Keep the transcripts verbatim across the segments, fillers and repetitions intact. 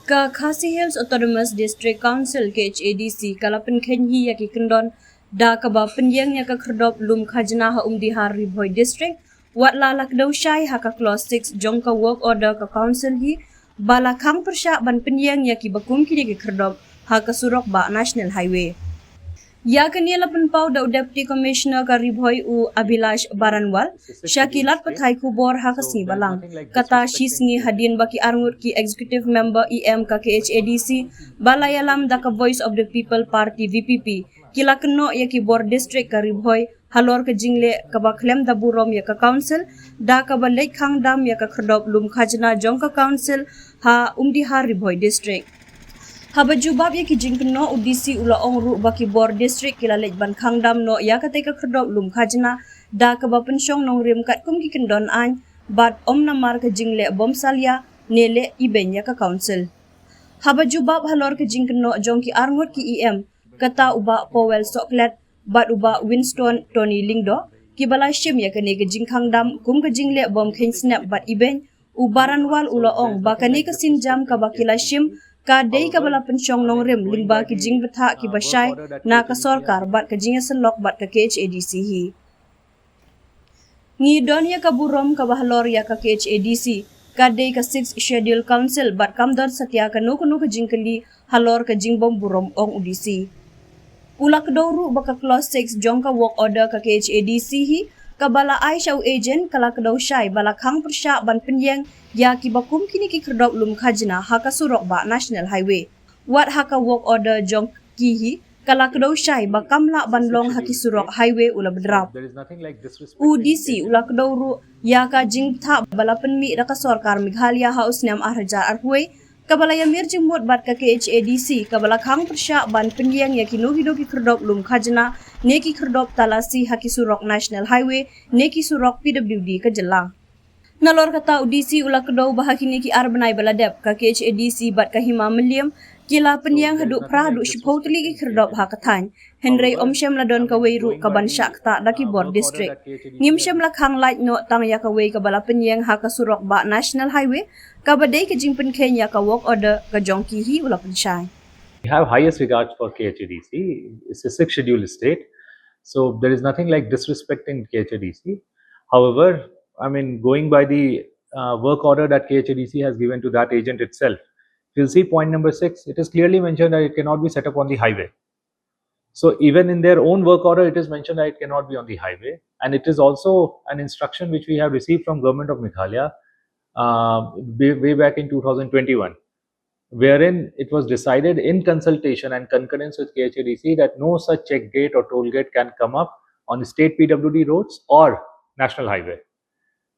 Ka Khasi Hills Autonomous District Council, K H A D C, ka la pynkheiñ hi ïa ki kyndon da kaba pynïeng ïa ka khyrdop lum khajna ha Umdihar, Ri Bhoi District, wat la la kdew shai ha ka clause six jong ka work order ka council hi, ba la khang pyrshah ban pynïeng ïa kiba kum kine ki khyrdop ha ka surok bah National Highway. Ïa kane la pynpaw da u Deputy Commissioner ka Ri Bhoi, u Abhilash Baranwal, sha ki lad pathai khubor ha ka sngi Balang. Kata shi sngi hadien ba ki arngut ki executive member E M ka K H A D C ba la ïalam da ka Voice of the People Party, V P P, ki la kynnoh ïa ki bor district ka Ri Bhoi halor ka jingleh kaba khlem da burom ïa ka council da kaba leit khang dam ïa ka khyrdop lum khajna jong ka council ha Umdihar, Ri Bhoi District. Haba jubab ïa ki jingkynnoh, u D C u la ong ruh ba ki bor district ki la leit ban khang dam noh ïa katei ka khyrdop lum khajna da kaba pynshong nongrim katkum ki kyndon aiñ bad ym namar ka jingleh bym salia ne leh ibeiñ ïa ka council. Haba jubab halor ka jingkynnoh jong ki arngut ki E M, kata u Bah Powell Sohkhlet bad u Bah Winston Tony Lyngdoh, kiba la shim ïa kane ka jingkhang dam kum ka jingleh bym kheiñ snep bad ibeiñ, u Baranwal u la ong ba kane ka sienjam kaba ki la shim ka dei kaba la pynshong nongrim lyngba ki jingbthah kiba shai na ka sorkar bad ka jingïasyllok bad ka K H A D C hi. Ngi don ïa ka burom kaba halor ïa ka K H A D C, ka dei ka Sixth Schedule Council bad kam don satia kano kano ka jingkylli halor ka jingbym burom, ong u D C. U la kdew ruh ba ka clause six jong ka work order ka K H A D C hi, kaba la ai sha u agent, ka la kdew shai ba la khang pyrshah ban pynïeng ïa kiba kum kine ki khyrdop lum khajna ha ka surok bah National Highway. Wat ha ka work order jong ki hi, ka la kdew shai ba kam lah ban long ha ki surok highway, u la bynrap. U D C u la kdew ruh ïa ka jingbthah ba la pynmih da ka sorkar Meghalaya ha u snem ar hajar arphew wei, kaba la ïamir jingmut bad ka K H A D C, kaba la khang pyrshah ban pynïeng ïa kino kino ki khyrdop lum khajna ne ki khyrdop talasi ha ki surok National Highway ne ki surok P W D ka jylla. Nalor kata, u D C u la kdew ba ha kine ki ar bnai ba la dep, ka K H A D C bad ka Hima Mylliem ki la pynïeng haduh phra haduh shiphew tylli ki khyrdop ha ka thaiñ. Hynrei ym shym la don kawei ruh kaban shah ktah da ki bor district. Ngim shym la khang lait noh tang ïa kawei kaba la pynïeng ha ka surok bah National Highway, kaba dei ka jingpynkheiñ ïa ka work order ka jong ki hi, u la pynshai. We have highest regards for K H A D C. It's a sixth schedule state. So there is nothing like disrespecting K H A D C. However, I mean, going by the uh, work order that K H A D C has given to that agent itself, if you'll see point number six, it is clearly mentioned that it cannot be set up on the highway. So even in their own work order, it is mentioned that it cannot be on the highway. And it is also an instruction which we have received from Government of Meghalaya uh, way, way back in two thousand twenty-one, wherein it was decided in consultation and concurrence with K H A D C that no such check gate or toll gate can come up on state P W D roads or national highway.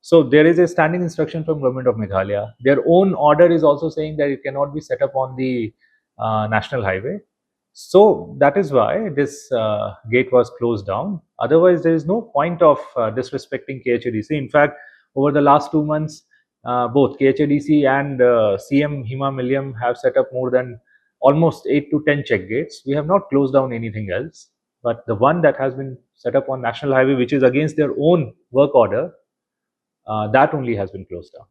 So there is a standing instruction from Government of Meghalaya. Their own order is also saying that it cannot be set up on the uh, national highway. So that is why this uh, gate was closed down. Otherwise, there is no point of uh, disrespecting K H A D C. In fact, over the last two months, uh, both K H A D C and uh, C M Hima Mylliem have set up more than almost eight to ten check gates. We have not closed down anything else. But the one that has been set up on National Highway, which is against their own work order, uh, that only has been closed down.